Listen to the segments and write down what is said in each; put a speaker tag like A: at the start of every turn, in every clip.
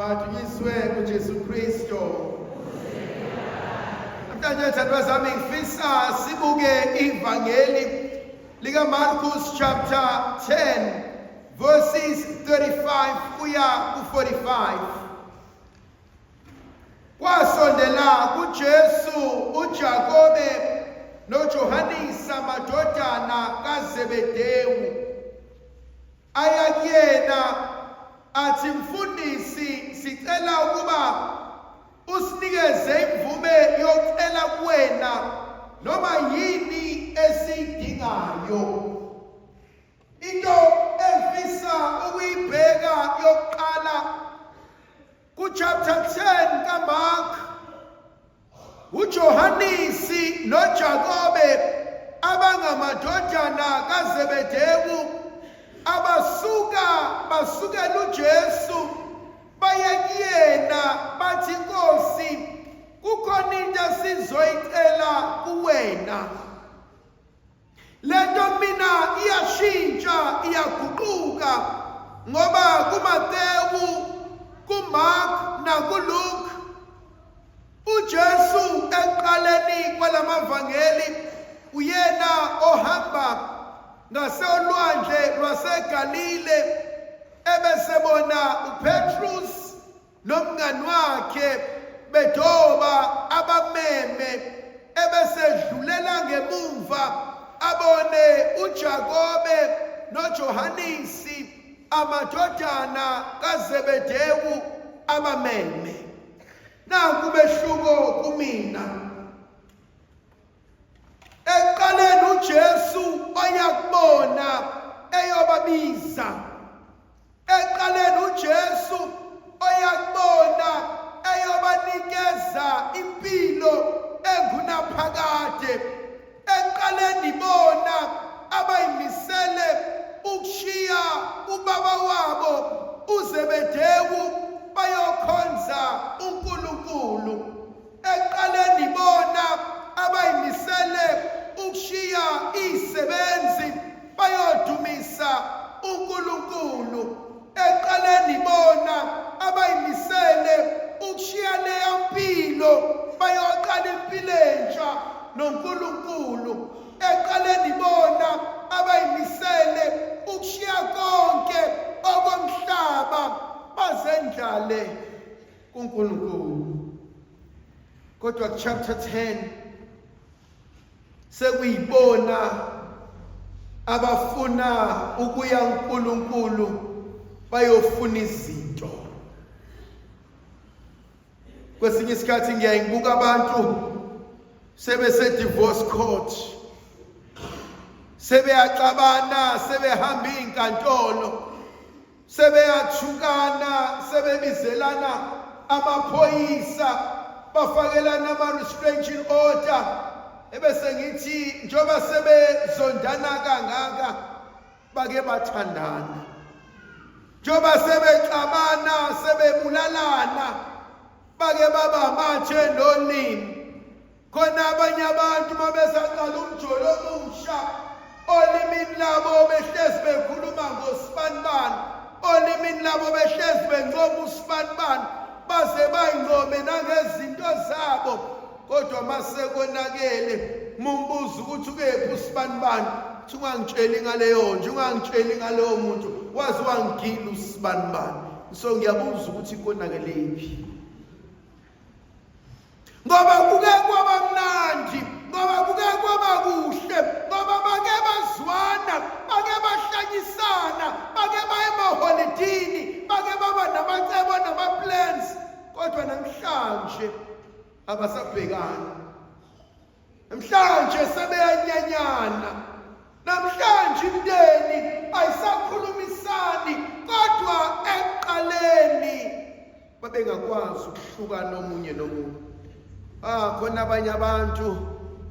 A: Madunyiswe uJesu Kristo. Namhlanje thandwa zami ngifisa sibuke ivangeli lika Markus chapter 10 verses 35 kuya ku 45. Kwasondela kuJesu uJakobe noJohanisa amadodana kaZebedewu. Aya kuyena athi, Mfundisi, sicela ukuba usinikeze imvume yokucela kuwena noma yini esiyidingayo. Into engifisa ukuyibheka yokuqala kuchapter 10 kaMark, uJohanisi noJakobe abangamadodana kaZebedewu abasuka basukela uJesu baye kuyena bathi, Nkosi, kukhona into esizoyicela kuwena. Lento mina iyashintsha, iyaguquka, ngoba kuMatewu, kuMark nakuLuke uJesu ekuqaleni kwalamavangeli uyena ohamba ngasolwandle lwaseGalile ebesebona uPetrus nomngani wakhe bedoba abameme, ebesedlulela ngemumva abone uJakobe noJohanisi amadodana kaZebedewu abameme. Naku behluko kumina. Ekuqaleni uJesu oyakubona eyobabiza. Ekuqaleni uJesu oyakubona eyobanikeza impilo engunaphakade. Ekuqaleni ibona abayimisele ukushiya ubaba wabo uZebedewu bayokhonza uNkulunkulu. Ekuqaleni ibona abayimisele ukushiya izisebenzi bayodumisa uNkulunkulu. Ekuqaleni ibona abayimisele ukushiya leya mpilo bayoqala impilo entsha noNkulunkulu. Ekuqaleni ibona abayimisele ukushiya konke okomhlaba bazendlale kuNkulunkulu. Kodwa chapter 10 sekuyibona abafuna ukuya uNkulunkulu bayofuna izinto. Kwesinye isikhathi ngiyaye ngibuka abantu sebese divorce court, sebeyaxabana, sebehamba izinkantolo, sebeyathukana, sebebizelana amaphoyisa, bafakelana ama-restraining order, ebese ngithi njengoba sebezondana kangaka bake bathandana, njengoba sebexabana sebebulalana bake baba amathe nolimi. Khona abanye abantu uma besaqala umjolo omusha olimini labo behlezi bekhuluma ngosibanibani, olimini labo behlezi bencoma usibanibani, baze bayincome nangezinto zabo, kodwa mase konakele mumbuza ukuthi ukephi usibanibani, uthi ungangitsheli ngaleyo nje, ungangitsheli ngalowo muntu, waze wangigila usibanibani. So ngiyabuza ukuthi konakelephi, ngoba kuke kwaba mnandi, ngoba kuke kwaba kuhle, ngoba bake bazwana, bake bahlanyisana, bake baye emaholidini, bake baba namacebo nama-plans, kodwa namhlanje abasabhekani. Namhlanje sebeyanyanyana, namhlanje imindeni ayisakhulumisani, kodwa ekuqaleni babengakwazi ukuhlukana omunye nomunye. Ah, khona abanye abantu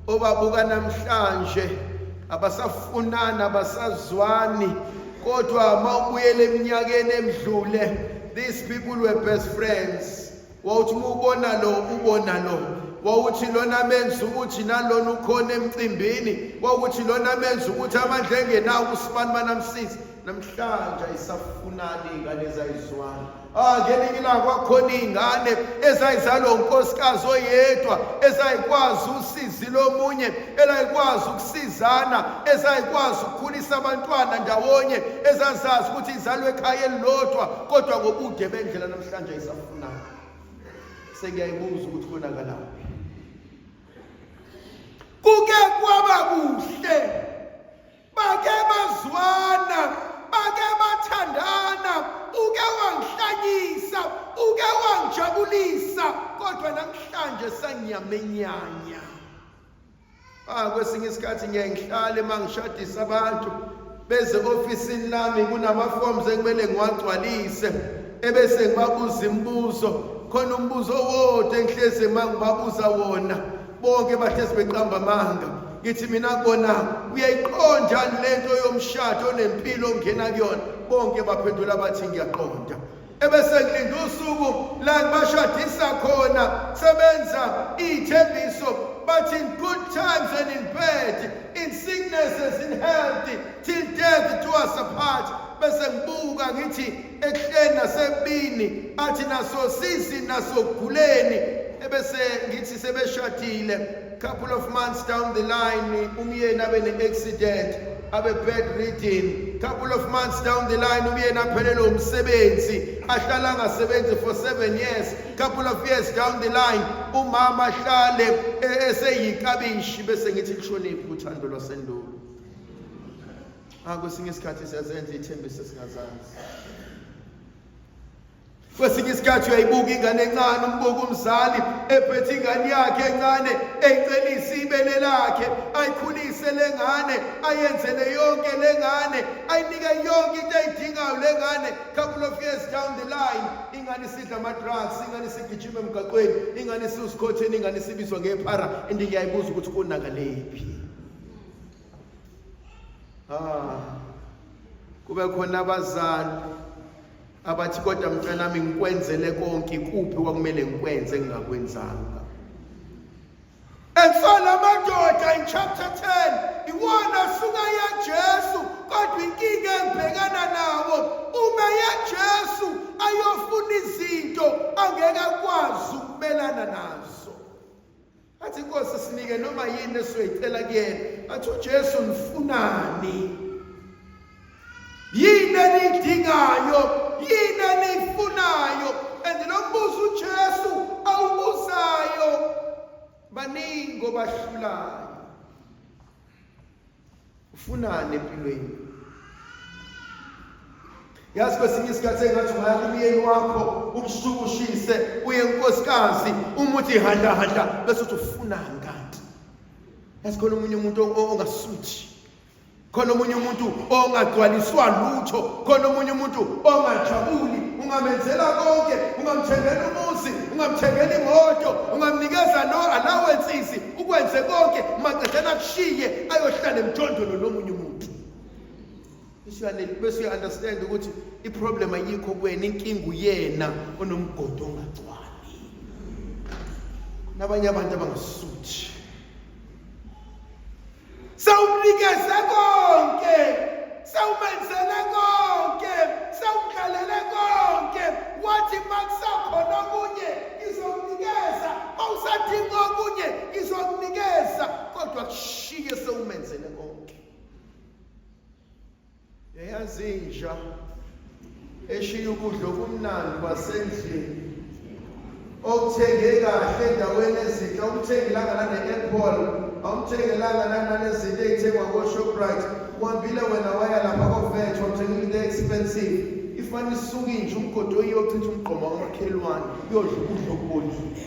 A: obabuka namhlanje abasafunani, abasazwani, kodwa mawubuyela eminyakeni emdlule, these people were best friends. Wawuthi uma ubona lo ubona lo, wawuthi lona menza ukuthi nalona ukhona emcimbini, wawuthi lona menza ukuthi amandla engenawo usibani banamsiza. Namhlanje ayisafunani iy'ngane ezayizwana. Ah, ngelinye ilanga kwakhona iy'ngane ezayizalwa unkosikazi oyedwa, ezayikwazi usizi lomunye, elayikwazi ukusizana, ezayikwazi ukukhulisa abantwana ndawonye, ezazazi ukuthi izalwe ekhaya elilodwa, kodwa ngobude bendlela namhlanje ayisafunani. Sengiyayibuza ukuthi konakalaphi. Kuke kwaba kuhle, bake bazwana, bake bathandana, uke wangihlanyisa, uke wangijabulisa, kodwa namhlanje sengiyamenyanya. Ah, kwesinye isikhathi ngiye ngihlale uma ngishadisa abantu beze ofisini lami kunama-forms ekumele ngiwagcwalise, ebese ngibabuza imibuzo. Khona umbuzo owodwa engihlezi uma ngibabuza wona, bonke bahlezi beqamba amanga. Ngithi mina kubona, uyayiqonda lento yomshado onempilo ongena kuyona? Bonke baphendula bathi ngiyaqonda. Ebese ngilinda usuku la ngibashadisa khona, sebenza iy'thembiso, bathi in good times and in bad, in sickness as in health, till death do us apart. Bese ngibuka ngithi ekuhleni nasebini, athi nasosizini nasoguleni. Ebese ngithi sebeshadile, couple of months down the line umyeni abe ne-accident, abe bedridden. Couple of months down the line umyeni aphelelwe umsebenzi, ahlala angasebenzi for 7 years. Couple of years down the line umama ahlale eseyikabishi. Bese ngithi kushoniphi uthando lwasendulo? Ah, kwesinye isikhathi siyazenza iy'thembiso esingazazi. Kwesinye isikhathi uyayibuka ingane encane, umbuka umzali ephethe ingane yakhe encane, eyicelisa ibele lakhe, ayikhulise le ngane, ayenzele yonke le ngane, ayinike yonke into ayidingayo le ngane. Couple of years down the line ingane isidla ama-drugs, ingane isigijima emgaqweni, ingane isiwusikhotheni, ingane isibizwa ngephara. And ngiyayibuza ukuthi konakalephi? Ah, kube khona abazali abathi kodwa mntanami ngikwenzele konke, kuphi kwakumele ngikwenze engingakwenzanga? And so la madoda in chapter 10 iwona asuka yaJesu, kodwa inkinga engibhekana nawo, uma yaJesu ayofuna izinto angeke akwazi ukumelana nazo. Athi inkosi sinike noma yini esiyoyicela kuyena. Athi uJesu nifunani? Yini eniyidingayo? Yini eniyifunayo? And lo mbuzo uJesu awubuzayo baningi obahlulayo. Ufunani empilweni? Yazi kwesinye isikhathi engathi ungaya kumyeni wakho umshukushise, uye nkosikazi uma uthi hadla hadla, bese uthi ufunani kanti? Yazi khona omunye umuntu ongasuthi, khona omunye umuntu ongagcwaliswa lutho, khona omunye umuntu ongajabuli. Ungamenzela konke, ungamthengela umuzi, ungamthengela imoto, ungamnikeza no allowances, ukwenze konke, maqedana kushiye ayohlala emjondolo nomunye umuntu. Bese uya-understand ukuthi i-problem ayikho kuwena, inkinga uyena onomgodi ongagcwali. Nabanye abantu abangasuthi sewumnikeze konke, sewumenzele konke, sewumdlalele konke, wathi makusakhona okunye ngizokunikeza, mawusadinga okunye ngizokunikeza, kodwa kushiye sewumenzele konke. Yayazi inja eshiya ukudla okumnandi kwasendlini okuthenge kahle endaweni ezinhle, awumthengelanga nane-apple, awumthengelanga nananezinto ey'thengwa ko-Shoprite, uhambile wena waya lapha koVet wamthengela into expensive, ifane isuke inje umgodoyi iyochitha umgqomo wamakhelwane, iyodla ukudla okubolile.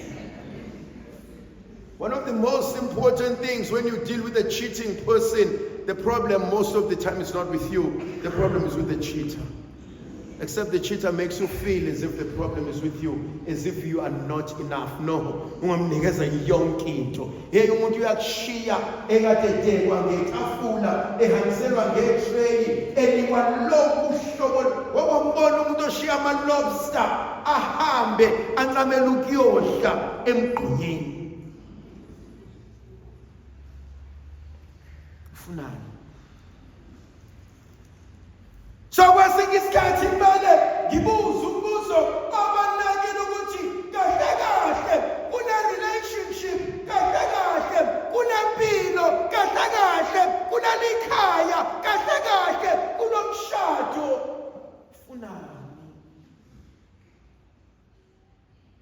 A: One of the most important things when you deal with a cheating person, the problem most of the time is not with you, the problem is with the cheater. Except the cheater makes you feel as if the problem is with you, as if you are not enough. No, ungamnikeza yonke into. Hey, umuntu uyakushiya ekade edekwa ngetafula, ehanjiselwa ngetreyi, enikwa lokhu uhlobo. Wakwambona umuntu oshiya ama-lobster ahambe ancamela ukuyodla emgqonyeni. Ufunani? So kwesinye isikhathi kumele ngibuze umbuzo obalulekile ukuthi kahle kahle kule relationship, kahle kahle kulempilo, kahle kahle kulelikhaya, kahle kahle kulomshado ufunani?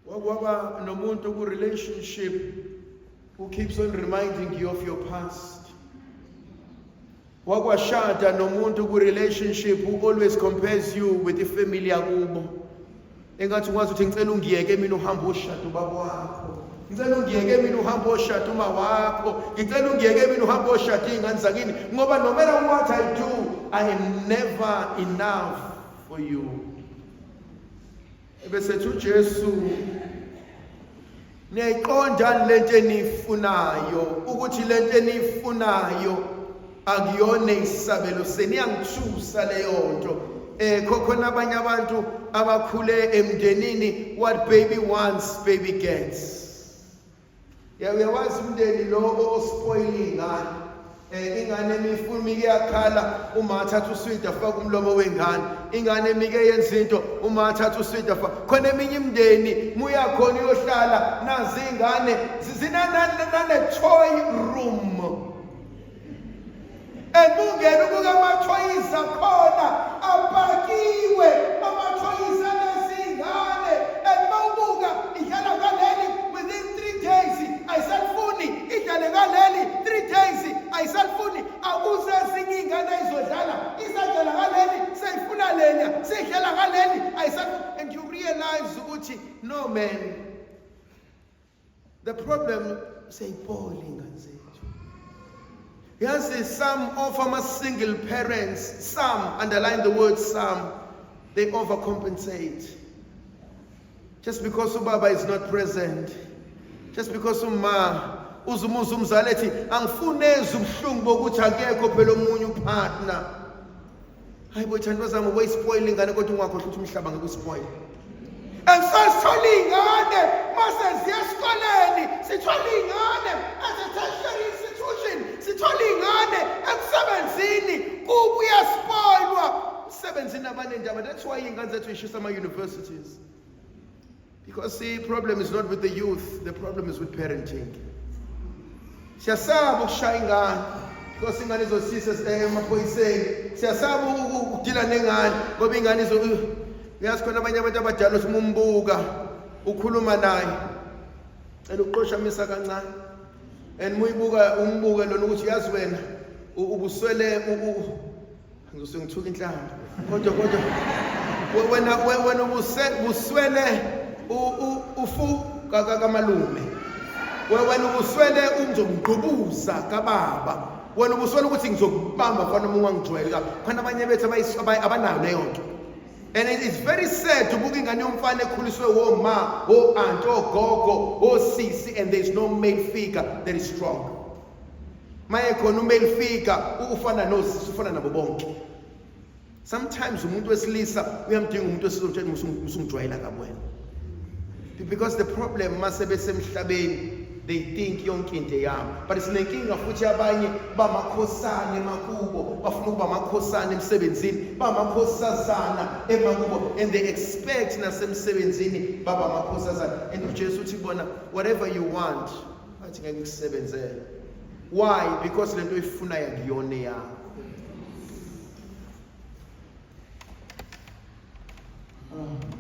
A: Wakwaba nomuntu ku relationship who keeps on reminding you of your past. Wakwashada nomuntu ku relationship who always compares you with ifamily yakubo. Engathi ungazi ukuthi ngicela ungiyeke mina uhamba oshada ubaba wakho. Ngicela ungiyeke mina uhamba oshada uma wakho. Ngicela ungiyeke mina uhamba oshada izingane zakini ngoba no matter what I do I am never enough for you. Ebesethi uJesu niyayiqonda lento eniyifunayo ukuthi lento eniyifunayo akuyona isabelo seniyangithusa leyo nto eh khona abanye abantu abakhule emndenini what baby wants baby gets. Ya uyawazi umndeni lo ospoil ingane. Eh ingane emifuna imike yakhala uma athatha uswidi afaka umlomo wengane. Ingane emike yenza into uma athatha uswidi afaka. Khona eminye imndeni muya khona uyohlala nazi ingane zinanane toy room. And ungena ubuka amathoyizi akhona apakiwe amathoyizi anezingane and mawubuka idlala ngaleli within 3 days ayisalifuni idlale ngaleli 3 days ayisalifuni akuze ezinye iy'ngane ayizodlala isadlala ngaleli seyifuna lena seyidlala ngaleli ayisalifuni and you realize ukuthi no man The problem siyayibhola ingane zethu. Yazi some of our single parents, some underline the word some, they overcompensate. Just because ubaba is not present, just because uma uzumuza umzali ethi angifuni ezwe ubuhlungu bokuthi akekho phela omunye upartner. Hayi bo thandwa zami uboyispoil ingane kodwa ungakhohlwa ukuthi umhlaba ngeke uspoil. And so sithola iy'ngane mase ziya esikoleni, sithola iy'ngane as a tertiary institution, sithola iy'ngane emsebenzini, kuba uyaspoilwa. Emsebenzini abanendaba. That's why iy'ngane zethu yishisa ama-universities. Because the problem is not with the youth, the problem is with parenting. Siyasaba ukushaya ingane because ingane izosisa emaphoyiseni. Siyasaba ukudila nengane ngoba ingane izo uyazi khona abanye abantu abadala uthi umumbuka ukhuluma naye cela uqoshamisa kancane and muyibuka umbuke lona ukuthi uyazi wena ubuswele Ngizose ngithuka inhlamba. Kodwa kodwa wena wena ubuswele ufu kamalume. Wena ubuswele ungizomgqubuza kababa. Wena ubuswele ukuthi ngizokubamba mfana uma ungangijwayeli kabi. Khona abanye bethu abanayo leyo nto. And it is very sad ubuka ingane yomfana ekhuliswe woma, o-anti, ogogo, osisi and there is no male figure that is strong. Maye khona uma elifika ufana nosisi ufana nabo bonke. Sometimes umuntu wesilisa uyamdinga umuntu wesilisa umtshela usungijwayela kabi wena. Because the problem mase besemhlabeni they think yonke into eyabo but sinenkinga futhi abanye bamakhosana emakubo bafuna ukuba amakhosana emsebenzini bamakhosazana emakubo and they expect nasemsebenzini baba amakhosazana and uJesu uthi bona whatever you want athi ngeke ngikusebenzele why because lento oyifunayo akuyona eyakho ah.